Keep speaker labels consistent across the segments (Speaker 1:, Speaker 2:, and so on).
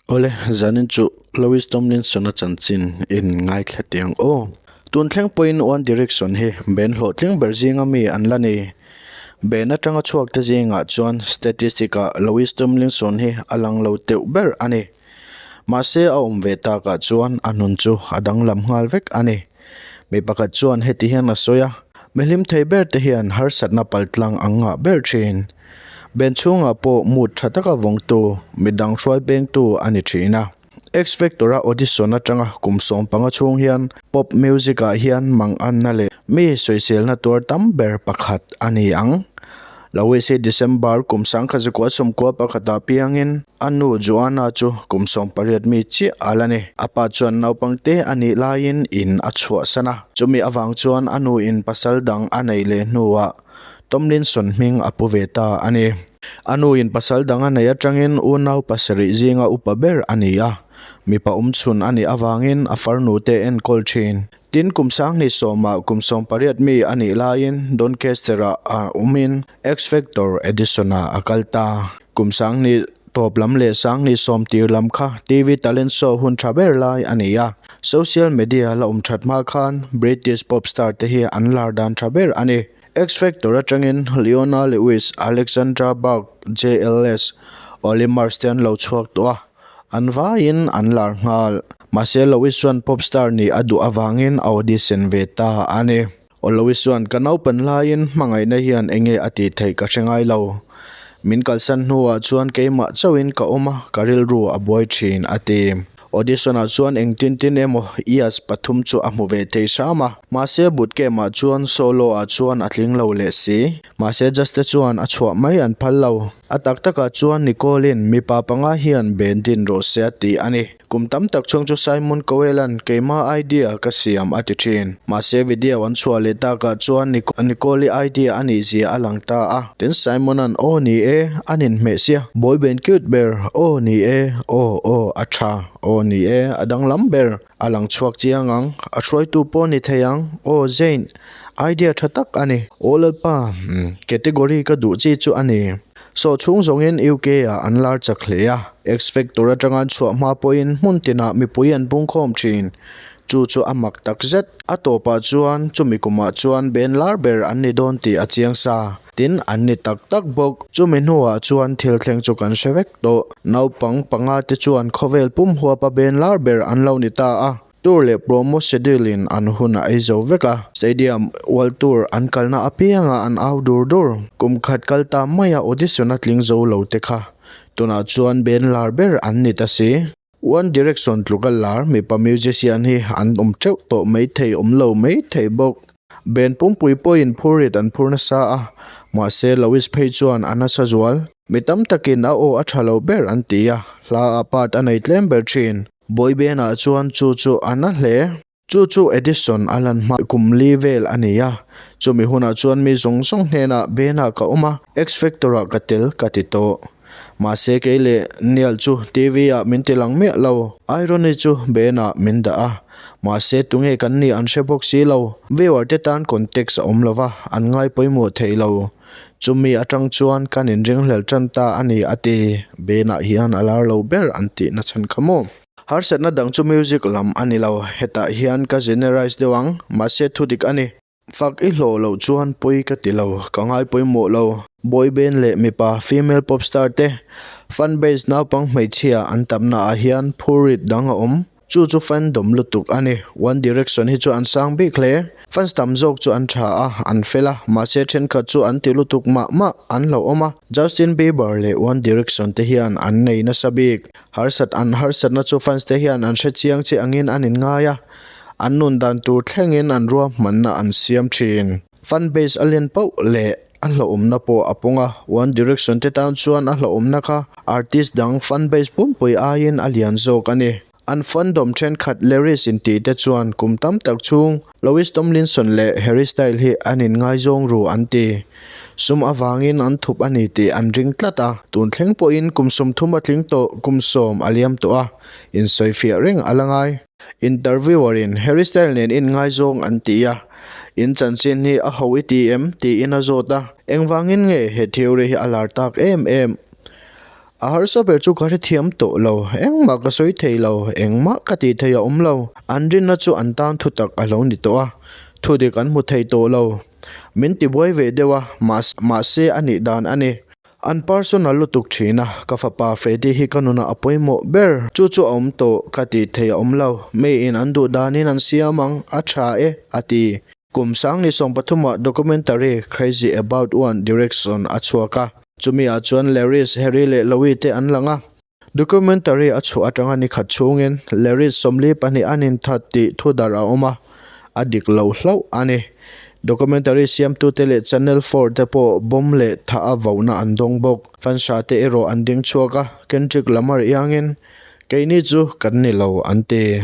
Speaker 1: Awle, zanin chu Louis Tomlinson-a chanchin in ngaithla teh ang aw. Tun thleng pawhin One Direction hi band hlawhtling ber zinga mi an la ni. Band atanga chhuak te zingah chuan statistic-ah Louis Tomlinson hi a lang lo teuh ber a ni. Mahse a awm ve takah chuan a nun chu a danglam nghal vek a ni. Mi pakhat chuan heti hian a sawi a, Mi hlim thei ber te hian harsatna paltlang ang ngah ber thin. Ben chhungah pawh mood tha taka vawngtu, midang hruai pengtu a ni thin a. X Factor-a audition atanga kum 15 chhung hian pop music-ah hian manganna leh mi sawiselna tuar tam ber pakhat a ni ang. Lawis hi December kum 1991 ah piangin a nu Joanna chu kum 18 mi chiah a la ni. A pa chuan naupangte a nih laiin in a chhuahsan a, chumi avang chuan a nu in pasal dang a neih leh hnuah Tomlinson hming a pu ve ta a ni. A nu in pasal dang a neih atangin unau pasarih zinga upa ber a ni a, mipa awmchhun a nih avangin a farnu te enkawl thin. Tin, kum sanghnih sawmah kum 18 mi a nih laiin Doncaster-ah a awmin X-Factor edition-ah a kal ta. Kum sanghnih tawp lam leh sanghnih sawm tir lam kha TV talent show hun tha ber lai a ni a. Social media la awm that hma khan British pop star te hi an lar dan tha ber a ni. X-Factor atangin Leona Lewis, Alexandra Burke, JLS, Olly Murs te an lo chhuak tawh a. An vaiin an lar nghal. Mahse Louis chuan pop star nih a duh avangin a audition ve ta a ni. Aw Louis chuan, Ka naupan laiin hmangaihna hian enge a tih theih ka hre ngai lo. Min kalsan hnuah chuan keimah chauhin ka awm a, ka rilru a buai thin, a ti. Audition ah chuan engtin tin emaw Ias pathum chu a hmu ve thei hram a, mahse boot camp ah chuan solo ah chuan a tling lo leh si. Mahse judge te chuan a chhuah mai an phal lo. A tak takah chuan Nicole-in mipa panga hian ben din rawh se a ti a ni. Kum tam tak chhung chu Simon Cowell-a'n keima idea ka siam a ti thin. Mahse video an chhuah leh takah chuan Nicole-i idea a nih zia a lang ta a. Tin Simon-a'n aw ni e, a ninhmeh sia, boy band cute ber, aw ni e, aw aw a tha, aw ni e, a danglam ber, a lang chhuak chiang ang, a hruaitu pawh ni thei ang, aw Zayn, Idea tha tak a ni. Aw Lalpa, category ka duh chi chu a ni. Saw chhung zawngin UK ah an lar chak hle a, X Factor atanga an chhuah hma pawhin hmun tinah mipui an pungkhawm thin. Chu chu a mak tak zet. A tawpah chuan chumi kumah chuan band lar ber an ni dawn tih a chiang sa. Tin, an ni tak tak bawk. Chumi hnuah chuan thil thleng chu kan hre vek tawh. Naupang panga te chuan khawvel pum huapa band lar ber an lo ni ta a. Tour leh promo schedule in an hun a ei zo vek a, stadium world tour an kalna apiangah an au dur dur. Kum khat kal ta maia audition a tling zo lo te kha tunah chuan band lar ber an ni ta si. One Direction tluka lar mipa musician hi an awm teuh tawh maithei awm lo maithei bawk. Band pumpui pawhin phurrit an phur nasa a, mahse Louis phei chuan a nasa zual. Mi tam takin a aw a tha lo ber an ti a, hla ah part a nei tlem ber thin. Boy band ah chuan chu chu a na hle. Chu chu Edison a lan hma kum li vel a ni a, chumi hunah chuan mi zawng zawng hnenah band ah ka awm a, X Factor ah ka tel ka ti tawh. Mahse kei leh Niall chu TV ah min ti lang miah lo, Irony chu band ah min dah a, mahse tunge kan nih an hre bawk si lo. Viewer te tan context a awm lo va, an ngai pawimawh thei lo. Chumi atang chuan kan inringhlel tan ta a ni a ti. Benah hian a lar lo ber an tih na chhan kha maw? Harsatna dang chu music lam a ni lo. Hetah hian ka generise deuh ang, mahse thudik a ni. Fak i hlawh loh chuan pawi ka ti lo, ka ngai pawimawh lo. Boy band leh mipa female pop star te fan base naupang hmeichhia an tamna ah hian phurrit dang a awm. Chu chu fandom lutuk a ni. One Direction hi chu an sang bik hle. Fans tam zawk chu an tha a, an fel a, mahse thenkhat chu an ti lutuk mah mah an hlauhawm a. Justin Bieber leh One Direction te hian an nei nasa bik. Harsat an harsatna chu fans te hian an hre chiang che angin an inngai a, an nun dan tur thlengin an ruahmanna an siam thin. Fan base a len pauh leh a hlauhawmna pawh a pawng a, One Direction te tan chuan a hlauhawmna kha artist dang fan base pumpui aiin a lian zawk a ni. An fandom thenkhat Larrys intih te chuan kum tam tak chhung Louis Tomlinson leh Harry Styles hi an inngaizawng ru an ti. Sum avangin an thup a ni tih an ring tlat a, tun thleng pawhin kum 30 a tling tawh kum 10 a liam tawh a, insawifiah reng a la ngai. Interviewer in Harry Styles nen inngaizawng an ti a, in chanchin hi a ho i ti em? tiin a zawt a, engvangin nge he theory hi a lar tak em em? A harsa ber chu ka hrethiam tawh lo, engmah ka sawi thei lo, engmah ka tih theih a awm lo. An rinna chu an tan thutak a lo ni tawh a, thudik an hmu thei tawh lo. Min tibuai ve deuh a, mahse a nih dan a ni. An personal lutuk thin a, ka fapa Freddy hi ka nunah a pawimawh ber. Chu chu a awm tawh, ka tih theih a awm lo. Miin an duh danin an siam ang, a tha e, a ti. Kum sangni sawmpathumah documentary Crazy About One Direction a chhuak a, chumi ah chuan Larrys, Harry leh Louis te an lang a. Documentary a chhuah atanga ni khat chhungin Larrys 42 an inthat tih thu darh a awm a, a dik lo hlauh a ni. Documentary siamtute leh Channel 4 te pawh bomb leh thah a vohna an dawng bawk. Fansha te erawh an ding chhuak a, Kendrick Lamar iangin, Keini chu kan ni lo an ti.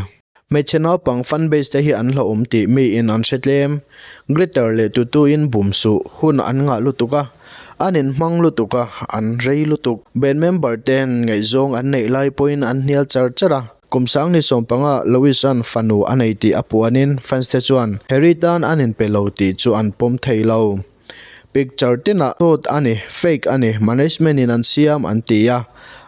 Speaker 1: Hmeichhe naupang fan base te hi an hlauhawm tih miin an hre tlem. Glitter leh tutu in bum suh hun an ngah lutuk a, an inhmang lutuk a, an rei lutuk. Band member ten ngaihzawng an neih lai pawhin an hnial char char a. Kum sangni sawmpanga Louis-a'n fanu a nei tih a puanin fans te chuan Harry tan an inpe lo tih chu an pawm thei lo. Picture tinah thawt a ni, fake a ni, management in an siam an ti a,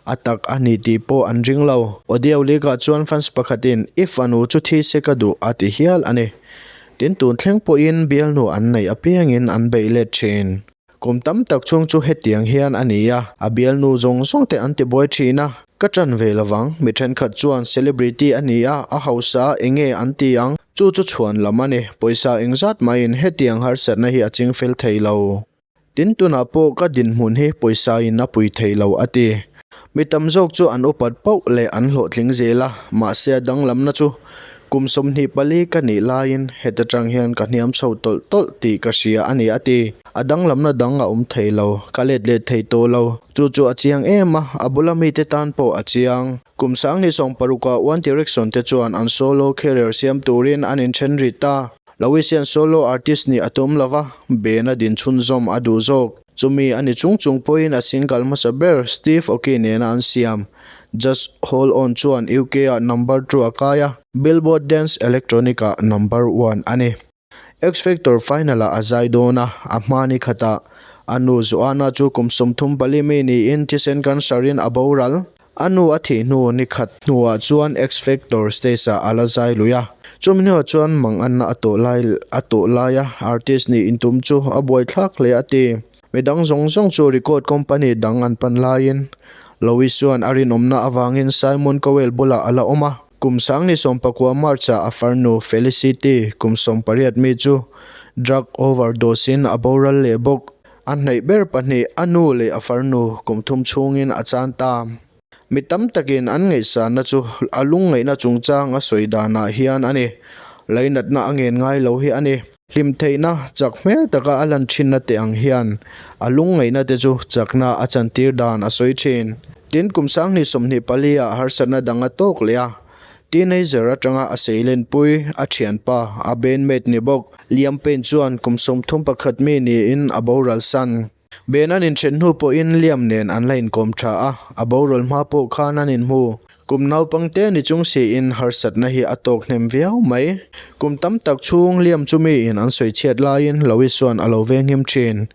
Speaker 1: a tak a ni tih pawh an ring lo. Audio leak ah chuan fans pakhatin i fanu chu thi se ka duh a ti hial a ni. Tin tun thleng pawhin bialnu an neih apiangin an beih let thin. Kum tam tak chhung chu hetiang hian a ni a, a bialnu zawng zawng te an ti buai thin a, ka ṭan ve lovang, mi thenkhat chuan celebrity a ni a, a hausa a enge an ti ang, Chu chu chhuan lam a ni, pawisa engzat maiin hetiang harsatna hi a ching fel thei lo. Tin tunah pawh ka dinhmun hi pawisa in a pui thei lo a ti. Mi tam zawk chu an upat pauh leh an hlawhtling zel a, mahse a danglamna chu kum 24 ka nih laiin heta tang hian ka hniam chho tawlh tawlh tih ka hria a ni a ti. A danglamna dang a awm thei lo, ka let let thei tawh lo. Chu chu a chiang em a, a bula mite tan pawh a chiang. Kum sangni sawmparukah One Direction te chuan an solo career siam turin an inthen rih ta. Louis hian solo artist nih a tum lo va, band a din chhunzawm a duh zawk. Chumi a ni chung chung pawhin a single hmasa ber Steve Aoki nena an siam Just Hold On chuan UK-ah number two a kai a, Billboard Dance Electronic-ah number one a ni. X-Factor final-ah a zai dawn a, a hma ni khatah a nu Joanna chu kum 34 mi niin thisen cancer-in a boral. A nu a thih hnu ni khat hnuah chuan X-Factor stage-ah a la zai lui a. Chumi hnuah chuan manganna a tawh lai a tawh laia artist nih intum chu a buaithlak hle a ti. Mi dang zawng zawng chu record company dang an pan laiin Louis chuan a rinawmna avangin Simon Cowell bulah a la awm a. Kum sangni sawmpakua March-ah a farnu Felicity kum 18 mi chu drug overdose-in a boral leh bawk. A hnaih ber pahnih, a nu leh a farnu kum thum chhungin a chan ta. Mi tam takin an ngaihsanna chu a lungngaihna chungchang a sawi danah hian a ni. Lainatna a ngen ngai lo hi a ni. Hlim theihna chak hmel taka a lan thinna te ang hian a lungngaihna te chu chakna a chantir dan a sawi thin. Tin, kum 2024 ah harsatna dang a tawk leh a, teenager atanga a seilenpui, a thianpa, a bandmate ni bawk, Liam Payne chuan kum 31 mi niin a boral san. Ben an inthen hnu pawhin Liam nen an la inkawm tha a, a boral hma pawh khan an inhmu. Kum naupang te ni chung siin harsatna hi a tawk hnem viau mai. Kum tam tak chhung Liam chu miin an sawi chhiat laiin Louis chuan a lo venghim thin.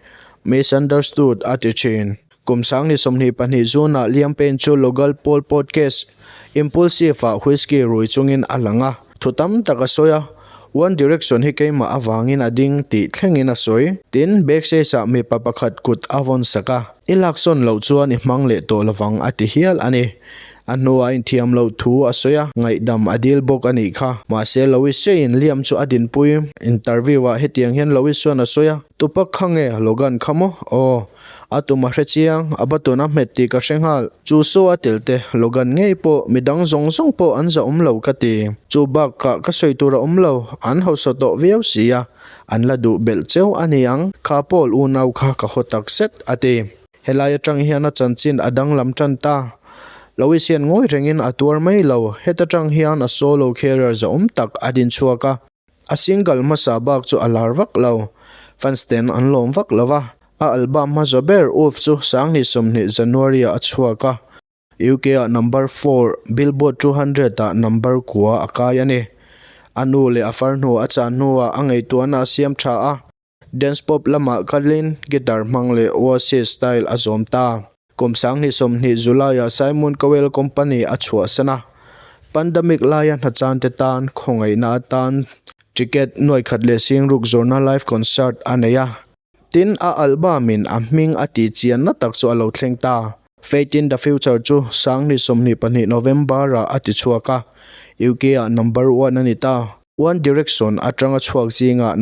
Speaker 1: Misunderstood a ti thin. Kum 2022 June-ah Liam Payne chu Logal Paul podcast Impulsive-ah whisky rui chungin a lang a, thu tam tak a sawi a, One Direction hi keimah avangin a ding tih thlengin a sawi. Tin, backstage-ah mipa pakhat kut a vawn sak a, I laksawn loh chuan i hmang leh tawh lovang a ti hial a ni. A hnuah inthiam loh thu a sawi a, ngaihdam a dil bawk a nih kha. Mahse, Louis Shea-in Liam chu a dinpui. Interview-ah hetiang hian Louis chuan a sawi a, Tupac kha nge Logan kha maw? Aw. A tum a hre chiang, a button a hmet tih ka hre nghal. Chu saw a tel te, Logan ngei pawh, midang zawng zawng pawh an za awm lo ka ti. Chu bakah ka sawi tur a awm lo, an hausa tawh viau si a, an la duh belh cheu a ni ang. Kha Paul unau kha ka haw tak zet, a ti. Helai atang hian a chanchin a danglam tan ta. Lois hian ngawi rengin a tuar mai lo, heta tang hian a solo career zahawm tak a din chhuak a. A single hmasa bak chu a lar vak lo. Fans ten an lawm vak lo va. A album hmasa ber Wolf chu 2020 January-ah a chhuak a. UK-ah number four, Billboard 200-ah number kua a kai a ni. A nu leh a farnu a chan hnuah a ngaihtuahna a siam tha a. Dance pop lamah kalin guitar hmang leh Oasis style a zawm ta. Kum 2020 July-ah Simon Cowell Company a chhuahsan a, pandemic laia hnachante tan khawngaihna atan ticket 1060 zawrhna live concert a nei a. Tin, a album-in a hming a tihchianna tak chu a lo thleng ta. Faith in the Future chu 2022 November-ah a tichhuak a, UK-ah number one a ni ta. One Direction atanga chhuak zingah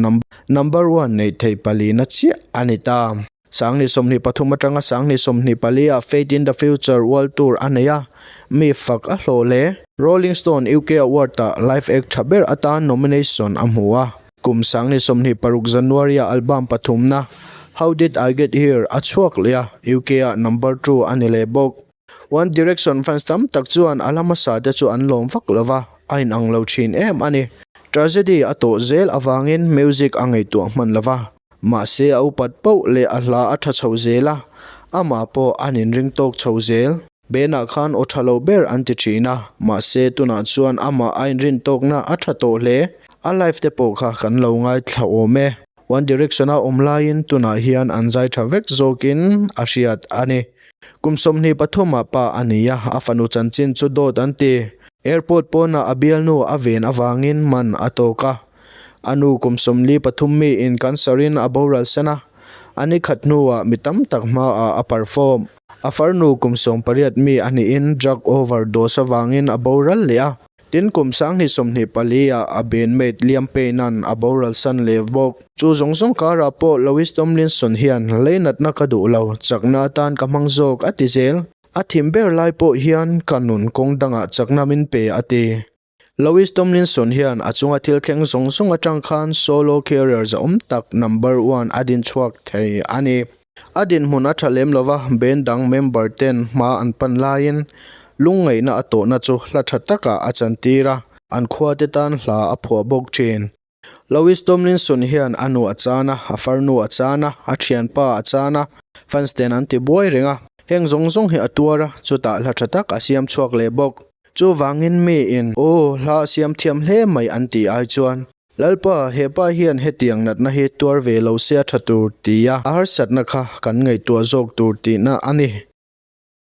Speaker 1: number one neih theih palina chiah a ni ta. 2023 atanga 2024 ah Faith in the Future World Tour a nei a, mi fak a hlawh hle. Rolling Stone UK Award-ah Live Act tha ber atan nomination a hmu a. Kum 2026 January-ah album pathumna How Did I Get Here a chhuak leh a, UK-ah number two a ni leh bawk. One Direction fans tam tak chuan a la hmasa te chu an lawm vak lo va, a inang lo thin em a ni. Tragedy a tawh zel avangin music a ngaihtuah hman lo va. Mahse a upat poh leh a hla a tha chho zel a, amah pawh an inring tawk chho zel. Benah khan aw tha lo ber an ti thin a, mahse tunah chuan amah a inrin tawkna a tha tawh hle. A live te pawh kha kan lo ngaithla awm e. One Direction a awm laiin tunah hian an zai tha vek zawkin a hriat a ni. Kum 23 ah pa a ni a, a fanu chanchin chu dawt an ti. Airport pawnah a bialnu a ven avangin man a tawk a. A nu kum 43 miin cancer in a boral sen a, a ni khat hnuah mi tam tak hmaah a perform. A farnu kum 18 mi a nihin drug overdose avangin a boral leh a, tin kum 2024 ah a bandmate Liam Payne-a'n a boral san leh bawk. Chu zawng zawng karah pawh Louis Tomlinson hian leinatna ka duh lo, chakna atan ka hmang zawk a ti zel. A thim ber lai pawh hian ka nun kawng dangah chakna min pe a ti. Louis Tomlinson hian a chunga thil thleng zawng zawng atang khan solo career zahawm tak number one a din chhuak thei a ni. A dinhmun a tha lem lova, band dang member ten hma an pan laiin lungngaihna a tawhna chu hla tha takah a chantir a, an khuate tan hla a phuah bawk thin. Louis Tomlinson hian a nu a chan a, a farnu a chan a, a thianpa a chan a, fans ten an ti buai reng a. Heng zawng zawng hi a tuar a, chutah hla tha tak a siam chhuak leh bawk. Chuvangin miin, Aw, hla a siam thiam hle mai an tih ai chuan, Lalpa, hepa hian hetiang natna hi tuar ve lo se a tha tur tia a harsatna kha kan ngaihtuah zawk tur tihna a ni.